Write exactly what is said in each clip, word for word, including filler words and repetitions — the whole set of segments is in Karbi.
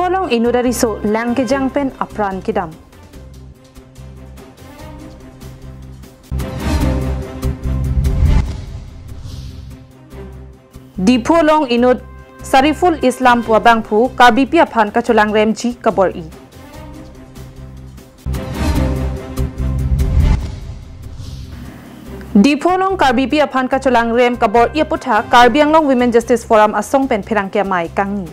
Diphu along inut ariso lang kejang pen apran kedam. Diphu along inut Sariful Islam pu abangphu Karbipi aphan kacholangremji kabor-i. Diphu along Karbipi aphan kacholangrem kabor-i aputhak Karbi Anglong Women Justice Forum asong pen pherangke amei kangni.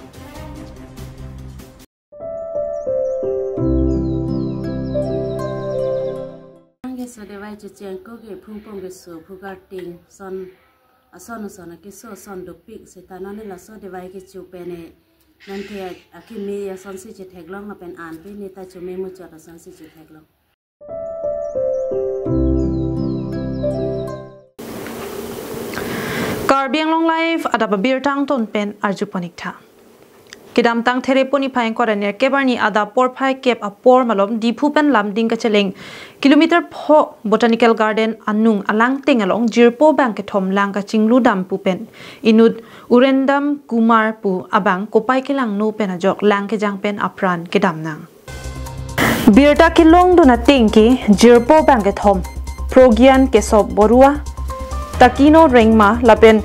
Keso dewai chucheng ko ke phungpong keso phugarting son ason ason akeso ason dopik seta non ne laso dewai kecho pen ne nangke akimi asonsi chetheklong lapen an pe ne ta chome muchot asonsi chetheklong. Karbi Anglong Live adap abirta angton pen arju pon ik tha. Kedamtang Therepo niphai ingkoi ra nerkep arni adap porphai kep apor malom Diphu pen Lumding kacheleng kilometer pho Botanical Garden anung alangteng along jirpo bang kethom lang kachingludam pu pen inut Urendam Kumar pu abang kopai kelangno pen ajok lang kejang pen apran kedam nang. Birta kelongdun ateng ke jirpo bang kethom Progyan Kesop Borua, Takino Rengma lapen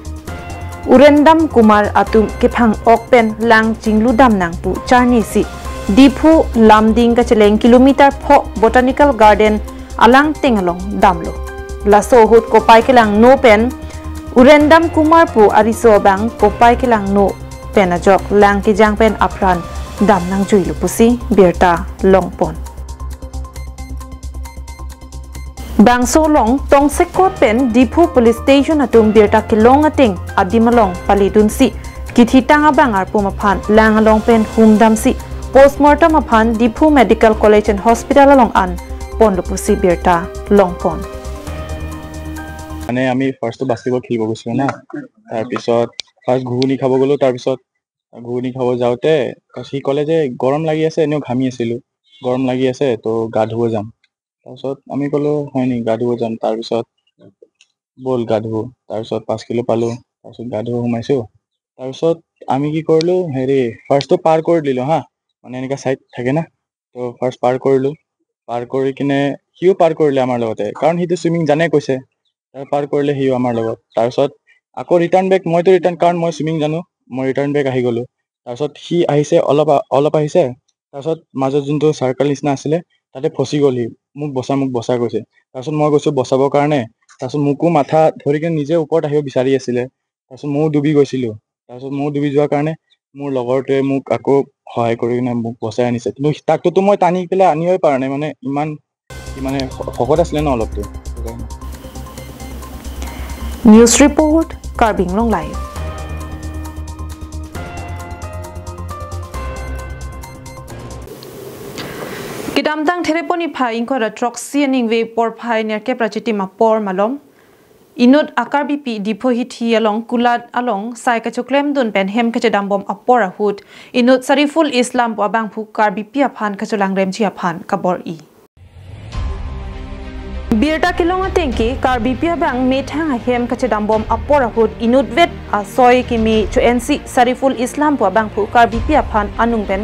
Urendam Kumar atum kephang-ok pen lang chingludam nang pu charni si Diphu Lumding kacheleng kilometer pho Botanical Garden alangteng along damlo. Laso ahut kopai kelangno pen Urendam Kumar pu ariso abang kopai kelangno pen ajok lang kejang pen apran dam nangjuilo pusi birta longpon. Bangso along tongsekot pen Diphu Police Station atum birta kelong ateng adim along paledunsi kithitang abang arpum aphan lang along pen humdamsi postmortem aphan Diphu Medical College and Hospital along an ponlo pusi birta longpon. মানে আমি ফাৰ্ষ্টটো বাস্কেটবল খেলিব গৈছিলোঁ না। তাৰপিছত ফাৰ্ষ্ট ঘুগুনি খাব গ'লোঁ। তাৰপিছত ঘুগুনি খাব যাওঁতে সি ক'লে যে গৰম লাগি আছে, এনেও ঘামি আছিলোঁ, গৰম লাগি আছে, তো গা ধুব যাম। তাৰপিছত আমি ক'লোঁ, হয় নেকি, গা ধুব যাম। তাৰপিছত ব'ল গা ধুব। তাৰপিছত পাঁচ কিলো পালোঁ। তাৰপিছত গা ধুব সোমাইছোঁ। তাৰপিছত আমি কি কৰিলোঁ, হেৰি, ফাৰ্ষ্টটো পাৰ কৰি দিলোঁ হা, মানে এনেকুৱা ছাইড থাকে না। তো ফাৰ্ষ্ট পাৰ কৰিলোঁ। পাৰ কৰি কিনে সিও পাৰ কৰিলে আমাৰ লগতে, কাৰণ সিটো ছুইমিং জানে কৈছে। তাৰ পাৰ কৰিলে সিও আমাৰ লগত। তাৰপিছত আকৌ ৰিটাৰ্ণ বেক, মইতো ৰিটাৰ্ণ, কাৰণ মই ছুইমিং জানো, মই ৰিটাৰ্ণ বেক আহি গ'লোঁ। তাৰপিছত সি আহিছে, অলপ আ- অলপ আহিছে। তাৰপিছত মাজত যোনটো চাৰ্কল নিচিনা আছিলে, তাতে ফচি গ'ল সি। "মোক বচা, মোক বচা" কৈছে। তাৰপিছত মই গৈছোঁ বচাবৰ কাৰণে। তাৰপিছত মোকো মাথা ধৰি কিনে নিজে ওপৰত আহিব বিচাৰি আছিলে। তাৰপিছত ময়ো ডুবি গৈছিলোঁ। তাৰপিছত ময়ো ডুবি যোৱাৰ কাৰণে মোৰ লগৰটোৱে মোক আকৌ সহায় কৰি কিনে মোক বচাই আনিছে। কিন্তু তাকটোতো মই টানি পেলাই আনিবই পৰা নাই, মানে ইমান সি মানে শ- শকত আছিলে ন অলপটো, সেইকাৰণে। News report, Karbi Anglong Live. Kedamtang Therepo niphai ingkoi ra throksi aningve porphai nerkep ra chitim apor malom inut a Karbipi Diphu hithi along kulat along sai kachoklemdun pen hem kachedambom apor ahut inut Sariful Islam pu abangphu Karbipi aphan kacholangremji aphan kabor-i. Birta kelong ateng ke Karbipi abang methang ahem kachedambom apor ahut inutvet asoi kimi cho-ensi Sariful Islam pu abangphu Karbipi aphan anung pen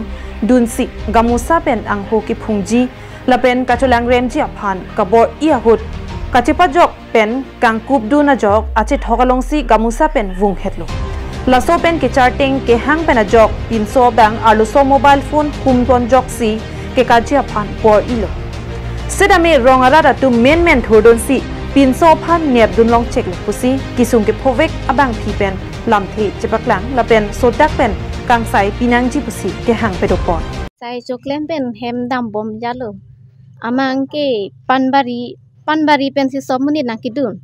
dunsi gamusa pen angho kiphungji lapen kacholangremji aphan kabor-i ahut kachepajok pen kangkupdun ajok achethok alongsi gamusa pen vunghetlo. Laso pen kecharteng kehang pen ajok pinso abang arloso mobile phone humponjoksi kekaji aphan bor-ilo. Setame rong arat atum menmen thurdunsi pinso aphan nepdun longcheklo pusi kisung kephovek abangpi pen lamthe chepaklang lapen sodak pen kangsai pinangji pusi kehang padopon. Sai choklem pen hem dambom jalo. Amang ke panbari panbari pensi som monit nangkedun.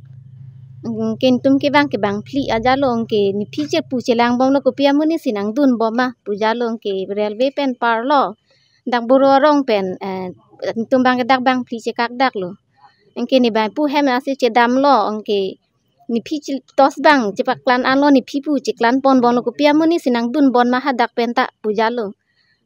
Ke netum ke bang ke bang phli ajalo, ke nephi chepu chelangbomlo, kopi amonit si nangdunbom ma pu jalo, ke railway pen parlo. Dak Boro arong pen eh, netum bang ke dak bang phli chekakdaklo. Ke ne bang pu hem asi chedamlo, ke nephi che- tos bang chepaklan anlo, nephi pu cheklan ponbomlo, kopi amonit si nangdunbom ma hadak pen ta pu jalo.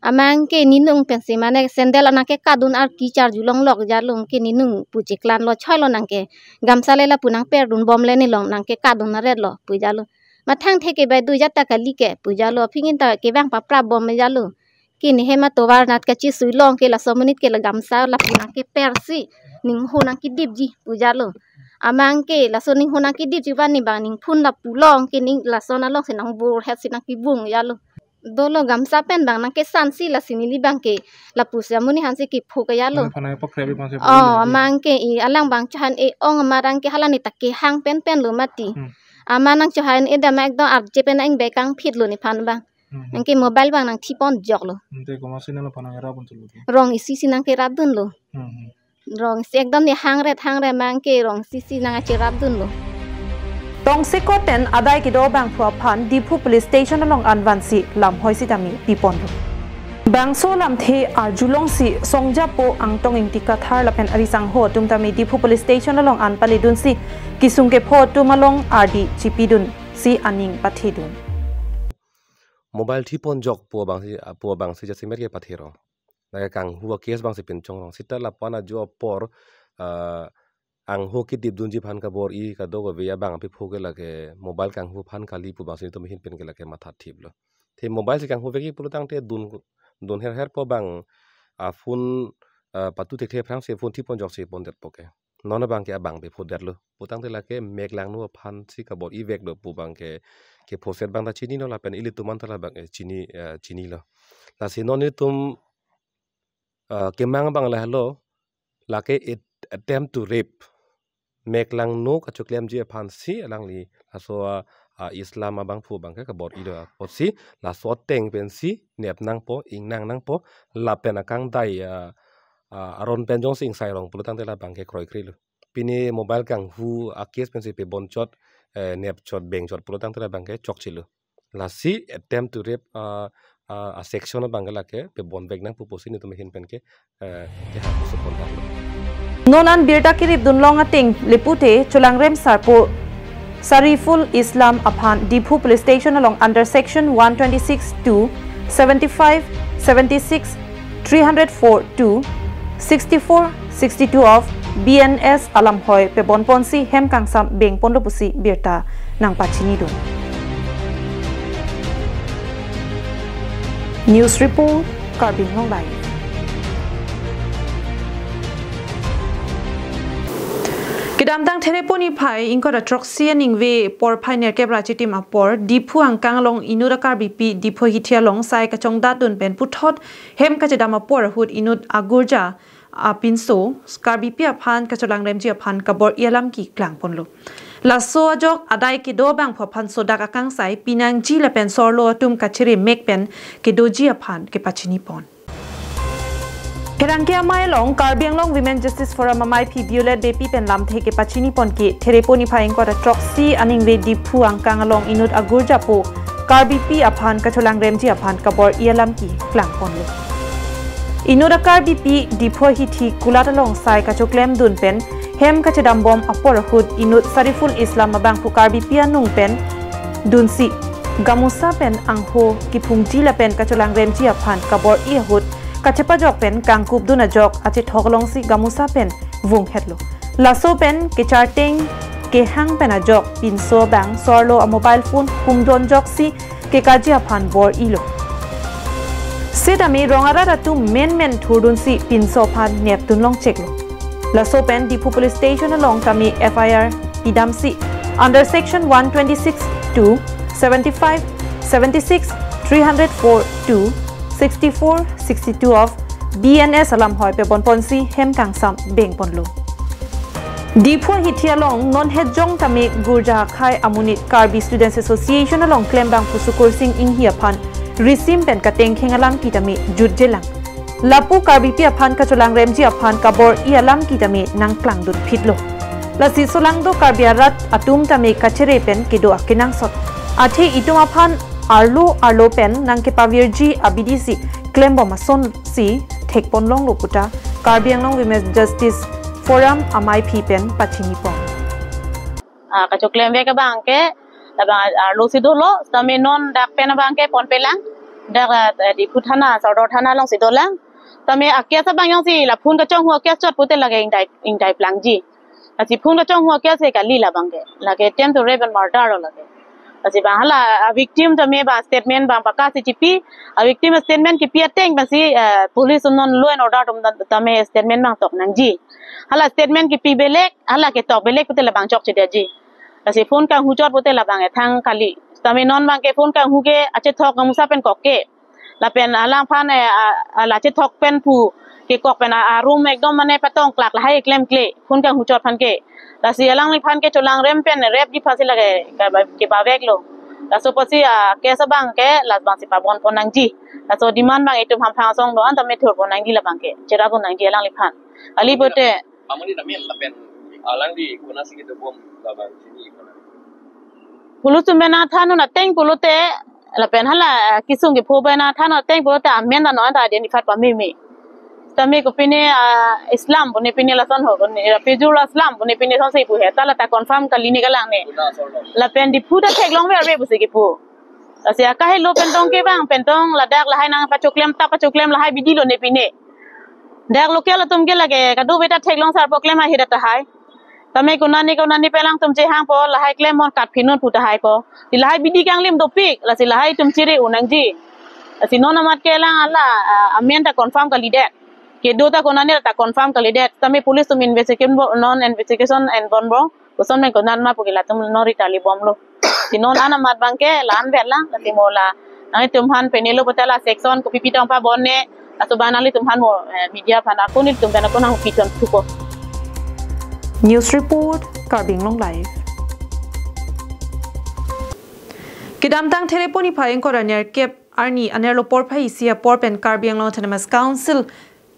Amang ke nenung pensi mane sandal anang kekadun arki charjulong lok jalo, ke nenung pu cheklanlo, choilo nang ke gamsa le lapu nangperdunbomle, nelong nang kekadun aretlo pu jalo. Mathang the ke bai dujat ta kali ke pu jalo, aphi ngin ta kevang paprapbom jalo. Ke ne hem atovar nat kachisui long ke laso amonit ke la gamsa lapu nangkeper si ningho nangkedipji pu jalo. Amang ke laso ningho nangkedipji abang ne bang ningphun lapu long ke ning lason alongsi nangborhet si nangkebung jalo. Dolo gamsa pen bang nangkesan si lasi neli abang ke lapusi amonit aphansi kepho ke jalo. Mane phanai pakrep abang si Oh, amang ke i alang bang chohan e-ong amat abang ke hala ne ta kehang penpen lo mati. Hmm. Amat nangchohan e dam ekdom arje pen nang bekang phit lo nephan abang. Hmm. Anke mobile abang nangthipon joklo. Ante komatsi nangphan nang-rapdun thulo? Rong isi si nangkerapdunlo. Hmm, hmm. Rong isi ekdom ne hangret hangre amang ke rong isi si nangcherapdunlo. Tongsekot pen adai kedo abangphu aphan Diphu Police Station along anvansi lamhoi sitame piponlo. Bangso lamthe arjulongsi Songjapo Angtong Ingti Kathar lapen arisangho atum tame Diphu Police Station along an paledunsi kesung kepho atum along ardi chipidunsi aning pathedun. Mobile thipon jok pu abangsi, pu abangsi jasemet ke pathe rong. Lake kanghu a-case abangsi pinchong rong. Seta lapu-an ajo apor, ah, angho kedipdunji aphan kabor-i kadokave abang apiphu ke lake mobile kanghu aphan kali pu abangsi netum ahin pen ke lake mathathiplo. Te mobile si kanghu vekji pulo tangte dun, dun herher po abang, ah, phone, ah, patu thekthe aphrangsi phone thipon joksi pondetpo ke. Non abang ke abang pi phodetlo. Pu tangte lake meklangno aphansi kabor-i veklo pu abang ke, kephoset abang ta chinilo lapen ilitum an ta labang, eh, chini, eh, chinilo. Lasi non itum, eh, kemang abang lahelo, lake it-, attempt to rape. Meklangno kachoklemji aphansi alangli laso, ah, ah, Islam abangphu abang ke kabor-ilo apotsi laso ateng pensi nep nangpo, ingnang nangpo, lapen akangdai, ah, ah, aron pen jongsi ingsai rong pulo tangte labang ke kroikrelo. Pini mobile kanghu a-case pensi pebon chot, eh, nep chot, beng chot pulo tangte labang ke chokchelo. Lasi attempt to rape, ah, ah, a-section abang ke lake pebon vek nangpo pusi netum ahin pen ke, eh, kehang sopon tanglo. Non an birta keripdun long ateng le pute cholangrem sarpo Sariful Islam aphan Diphu Police Station along under section one twenty-six two, seventy-five, seventy-six, three hundred four two, sixty-four, sixty-two of B N S alamhoi pebonponsi hem kangsam bengponlo pusi birta nangpachinidun. News report, Karbi Anglong Live. Kedamtang Thereponi phai ingkoi ra throksi aningve porphai nerkep ra chitim apor, Diphu angkang along inut a-Karbipi Diphu hithi along sai kachongdatdun pen puthot hem kachedam apor ahut inut agurja apinso Karbipi aphan kacholangremji aphan kabor-i alam keklangponlo. Laso ajok adai kedo abangphu aphan sodak akangsai pinangji lapen sorlo atum kachere mek pen kedoji aphan kepachinipon. Pherangke amei along Karbi Anglong Women Justice Forum amei phi Violet Beypi pen lamthe kepachinipon ke Thereponi phai ingkoi ra throksi aningve Diphu angkang along inut agurjapo Karbipi aphan kacholangremji aphan kabor-i alam keklangponlo. Inut a-Karbipi Diphu hithi kulat along sai kachoklemdun pen hem kachedambom apor ahut inut Sariful Islam abangphu Karbipi anung pen dunsi gamusa pen angho kephungji lapen kacholangremji aphan kabor-i ahut kachepajok pen kangkupdun ajok achethok alongsi gamusa pen vunghetlo. Laso pen kecharteng kehang pen ajok pinso abang sorlo a-mobile phone humdon joksi kekaji aphan bor-ilo. Setame rong arat atum menmen thurdunsi pinso aphan nepdun longcheklo. Laso pen Diphu Police Station along tame F I R pidamsi under section one twenty-six two, seventy-five, seventy-six, three hundred four two, sixty-four, sixty-two of B N S alamhoi pebonponsi hem kangsam bengponlo. Diphu hithi along non hetjong tame gurja akhai amonit Karbi Students Association along klembangphu Sukursing Inghi aphan risim pen katengkheng alam kitame jutjelang. Lapu Karbipi aphan kacholangremji aphan kabor-i alam kitame nangklangdunphitlo. Lasi solangdo Karbi arat atum tame kachere pen kedo akenangsot. Athe itum aphan arlo arlo pen nangkepavirji abidi si klembom asonsi thekponlonglo puta Karbi Anglong Women Justice Forum amei phi pen pachinipon. Ah, kachoklem vek abang ke, labang arlo si dolo, tame non dak pen abang ke ponpelang, dak, eh, Diphu thana, Sordar thana alongsi dolang, tame a-case abang jongsi la phone kachonghu a-case chot pute lake ingdai, ingdaiplangji. Lasi phone kachonghu a-case ke kali labang ke, lake attempt to rape and murder lo lake. Lasi bang hala, ah, victim tame bang statement bang pakasi chipi, ah, victim statement kipi ateng bang si, eh, police non law and order atum ta-, tame statement bang tok nangji. Hala statement kipi belek, hala ketok belek pute labang chokchedetji. Lasi phone kanghu chot pute labang ethang kali. Tame non bang ke phone kanghu ke achethok kamusa pen kok ke. Lapen alangphan, eh, a, a, la chethok pen pu kekok pen a, a room ekdom mane patong klak lahai klemkle phone kanghu chot aphan ke. Lasi alangliphan ke cholangrem pen rep di aphansi lake ke, kebavek lo. Laso apotsi, ah, case abang ke labangsi pabon pon nangji. Laso demand bang itum hamphang asong do-an tame thur pon nangji labang ke. Chera pon nangji alangliphan. Kali pute. Amonit amen lapen alangli konatsi kedobom labang chini konat. Police atum pen nangthan-un ateng pulote lapen hala, eh, kesung kepho pen nangthan-un ateng pulote amen ta non ta identify pameme. Tame kopine, ah, Islam pune pine lason ho pune, eh, Pijul Aslam pune pine sonsi pu he. Ta la ta confirm kali ne kalang ne. Kona asor lo. Lapen Diphu ta theklongver ave pusi kepu. Lasi akahelo pen tong ke bang pen tong ladak lahai nangpachoklem ta pachoklem lahai bidi lo ne pine. Dak local atum ke lake kadokave ta theklong sarpo klem ahira tahai. Tame konani konani pen alangtum chehangpo lahai klem mon kat phinun pu tahai ko. Ti lahai bidi kanglim dopik, lasi lahai atum chiri-un nangji. Lasi non amat ke alang hala, ah, amen ta confirm kalidet. Kedo ta konani ta confirm kalidet. Tame police atum investigation bo, non investigation en bonbom. Koson pen konat ma pu ke latum non rita li bomlo. Ti non an amat bang ke la-an vet lang, lasi mo la nanglitum aphan pine lo pute la section kopi pitong pabon ne, laso bang nanglitum aphan mo, eh, media aphan ako nelitum pen ako nangpithan thupo. News report, Karbi Anglong Live. Kedamtang Thereponi phai ingkoi ra nerkep arni anerlo porphai isi apor pen Karbi Anglong Autonomous Council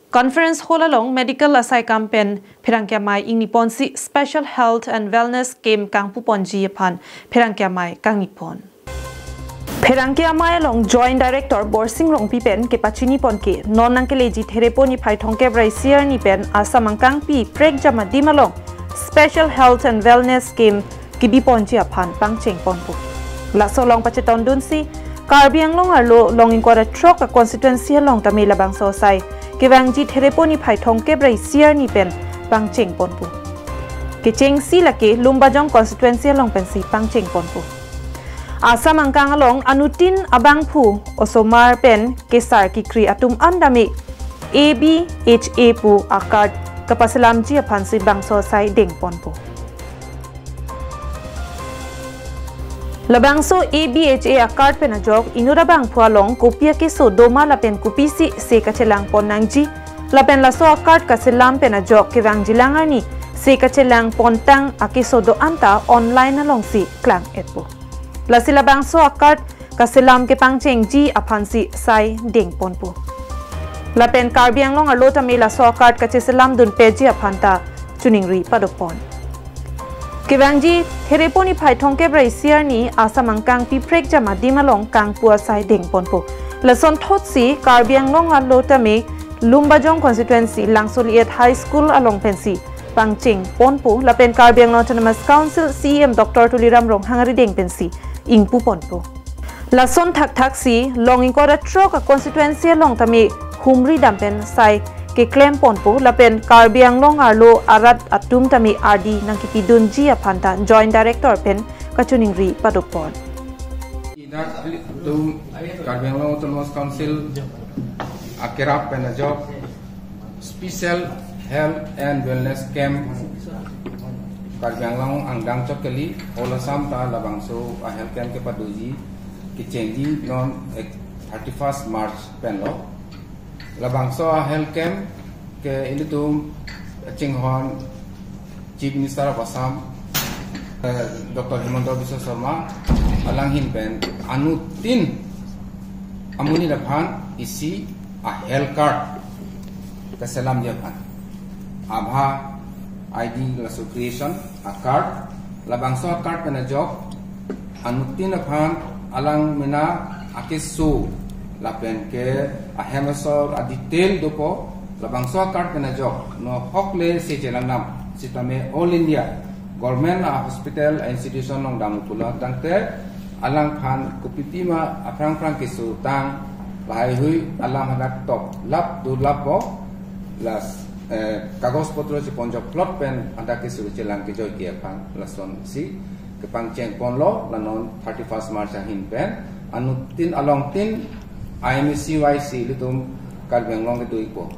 Conference Hall along medical asai kam pen pherangke amei ingni ponsi Special Health and Wellness Camp kangpu ponji aphan pherangke amei kangni pon. Pherangke amei along Joint Director Borsing Rongpi pen kepachini pon ke non nangkeleji Thereponi phai thomkep ra isi arni pen Assam angkangpi prekjam adim along Special Health and Wellness Camp kebi ponji aphan pangcheng ponpo. Laso along pachetondunsi Karbi Anglong arlo long ingkoi ra throk a constituency along tame labangso asai kevangji Thereponi phai thomkep ra isi arni pen pangcheng ponpo. Kechengsi lake Lumbajong constituency along pensi pangcheng ponpo. Assam angkang along anuttin abangphu osomar pen kesar kekri atum an tame A B H A pu a card kapaselamji aphansi bangso asai deng ponpo. Labangso A B H A a card pen ajok inut abangphu along kopi akeso doma lapen kopisi se kachelang pon nangji, lapen laso a card kaselam pen ajok kevangjilang arni se kachelang pontang akeso do-an ta online alongsi klang-etpo. Lasi labangso a card kaselam kepangchengji aphansi sai deng ponpo. Lapen Karbi Anglong arlo tame laso a card kacheselam dunpetji aphan ta choningri padopon. Kevangji Thereponi phai thomkep ra isi arni Assam angkangpi prekjam adim along kangpu asai deng ponpo. Lason thotsi Karbi Anglong arlo tame Lumbajong constituency Langsoliet High School along pensi pangcheng ponpo lapen Karbi Anglong Autonomous Council C E M Doctor Tuliram Ronghang arideng pensi ingpu ponpo. Lason thakthaksi long ingkoi ra throk a constituency along tame humri dam pen sai keklem ponpo lapen Karbi Anglong arlo arat atum tame ardi nangkepidunji aphan ta Joint Director pen kachoningri padopon. Idak tum Karbi Anglong Autonomous Council akerap pen ajok Special Health and Wellness Camp Karbi Anglong angdeng chot kali, whole Assam ta labangso a health camp kepadoji kechengji non ek thirty-first March penlo. Labangso a health camp ke ilitum chinghon Chief Minister of Assam, eh, Doctor Himanta Biswa Sarma, alanghin pen anuttin amonit aphan isi a health card kaselamji aphan. Abha I D laso creation a card, labangso a card pen ajok anuttin aphan alang mena akeso lapen ke ahem asor a detail dopo, labangso a card pen ajok no hokle se chelang dam sitame all India government a hospital a institution along dam pulo tangte alangphan kopipima aphrang phrang keso tang lahai hui alam hadak toklap dolapo, las, eh, kagos potro cheponjok plot pen hadak keso chelang kejoi ke aphan lasonsi Kepangcheng ponlo, la non thirty-first March ahin pen, anuttin alongtin I M A C Y C ilitum Karbi Anglong kedo-ikpo.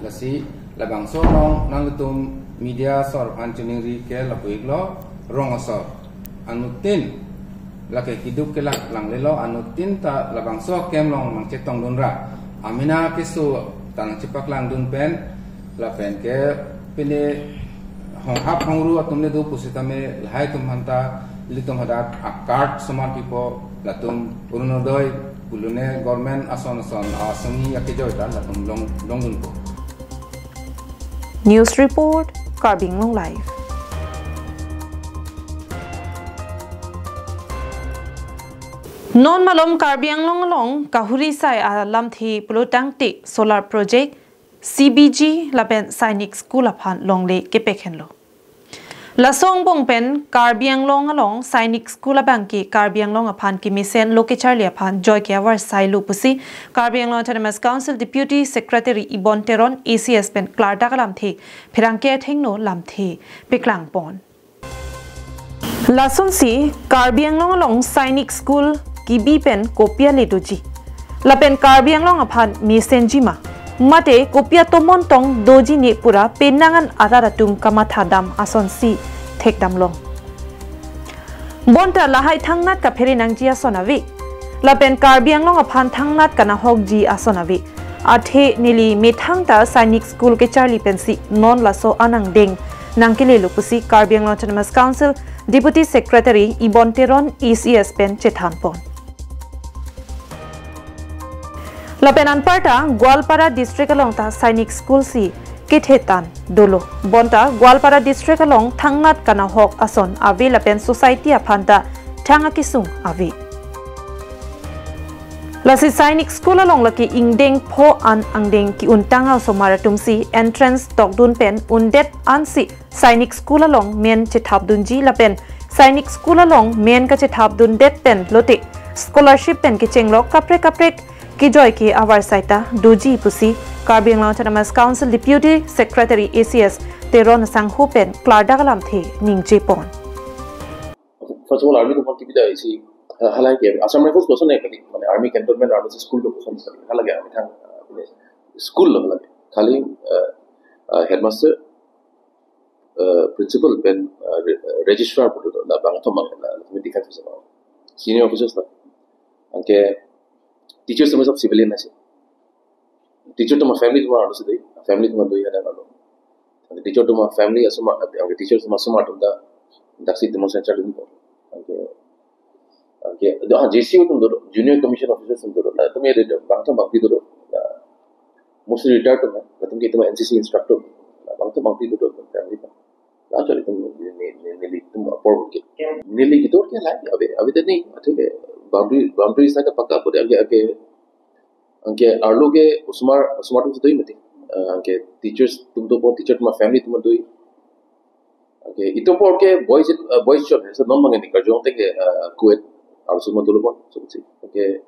Lasi labangso along nanglitum media asor aphan chiningri ke lapu-iklo, rong asor. Anuttin, lake keduk kelak langlelo, anuttin ta labangso akem along nangchetongdunra. Amena keso ta nangchepaklangdun pen, lapen ke pine honghap hongru atum le do pusitame lahai atum aphanta ilitum hadak a-card osomar pipo, latum Orunodoi pulone government ason ason asonsi akejoi ta latum long, longdunpo. News report, Karbi Anglong Live. Non malom Karbi Anglong along kahuri sai alamthe pulotangte solar project, C B G lapen Sainik School aphan longle kepekhenlo. Laso angbong pen Karbi Anglong along Sainik School abangke Karbi Anglong aphan kemesen lo kecharli aphan joike avar sailo pusi Karbi Anglong Autonomous Council Deputy Secretary Ibon Teron A C S pen klardak alamthe pherangke athengno lamthe peklangpon. Lasonsi Karbi Anglong along Sainik School kebi pen kopi ale doji, lapen Karbi Anglong aphan mesenji ma, mate kopi atomon tong doji ne pura penang an arat atum kamathadam asonsi thekdamlong. Bonta lahai thangnat kaphere nangji ason ave, lapen Karbi Anglong aphan thangnat kanahokji ason ave. Athe neli methang ta Sainik School kecharli pensi non laso an angdeng nangkelelo pusi Karbi Anglong Autonomous Council Deputy Secretary Ibon Teron A C S pen chethanpon. Lapen anparta Goalpara District along ta Sainik School si kethetan dolo. Bonta Goalpara District along thangnat kanahok ason ave lapen society aphan ta thang akesung ave. Lasi Sainik School along lake ingdeng pho an angdeng ki-untang osomar atumsi entrance tokdun pen undet ansi Sainik School along men chethapdunji lapen Sainik School along men kachethapdundet pen lote scholarship pen kechenglok kaprek kaprek kejoike avar saita doji pusi Karbi Anglong Autonomous Council Deputy Secretary A C S Teron asangho pen klardak alamthe ningjepon. First of all, army to pon kibida isi, uh, halai ke Assam Rifles koson nai kali, mane army cantonment army school to koson nai kali, halai ke army thang, uh, school lo halai ke. Khali, uh, uh, headmaster, uh, principal pen, uh, re-, uh, registrar putu labang atum mang la, la defense officer mang. Senior officers la. Anke teachers semua sab civilian nasi. Teacher atum a-family atum arlo si dei, family atum do ya dan arlo. Teacher atum a-family asomar, teacher atum asomar atum ta daksi demonstration dun ko. Anke, anke, ah, J C O atum do, junior commission officers atum do, latum ya de, bang atum bangpi do, mostly retired atum, latum ke atum N C C instructor, bang atum bangpi do, family ta. Actually, atum ne, ne, ne, nelitum apor ke. Neli kitor ke lai, ave, ave de ne, athe ke boundary, boundary sa ke pakka pore, anke, anke, anke arlo ke osomar, osomar atum do mati. Ah, anke teachers atum do pon, teacher atum a-family atum do. Anke itum apor ke boys, ah, boys chot, sa non mangeni karjong te ke, ah, co-ed, arloso atum dolo pon, so si. Anke,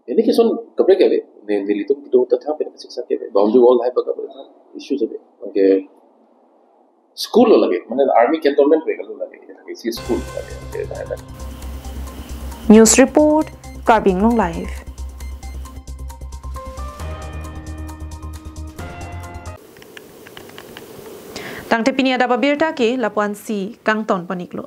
ini keson kaprek ke, ne, nelitum kitu ta tha pen siksa ke, boundary wall hai pakka pore, issue se. Anke, school lo lake, mane army cantonment pe kalo lake, isi school lake, lake, lake. News report, Karbi Anglong Live. Tangte pini adap abirta ke lapu-ansi kangton pon-iklo.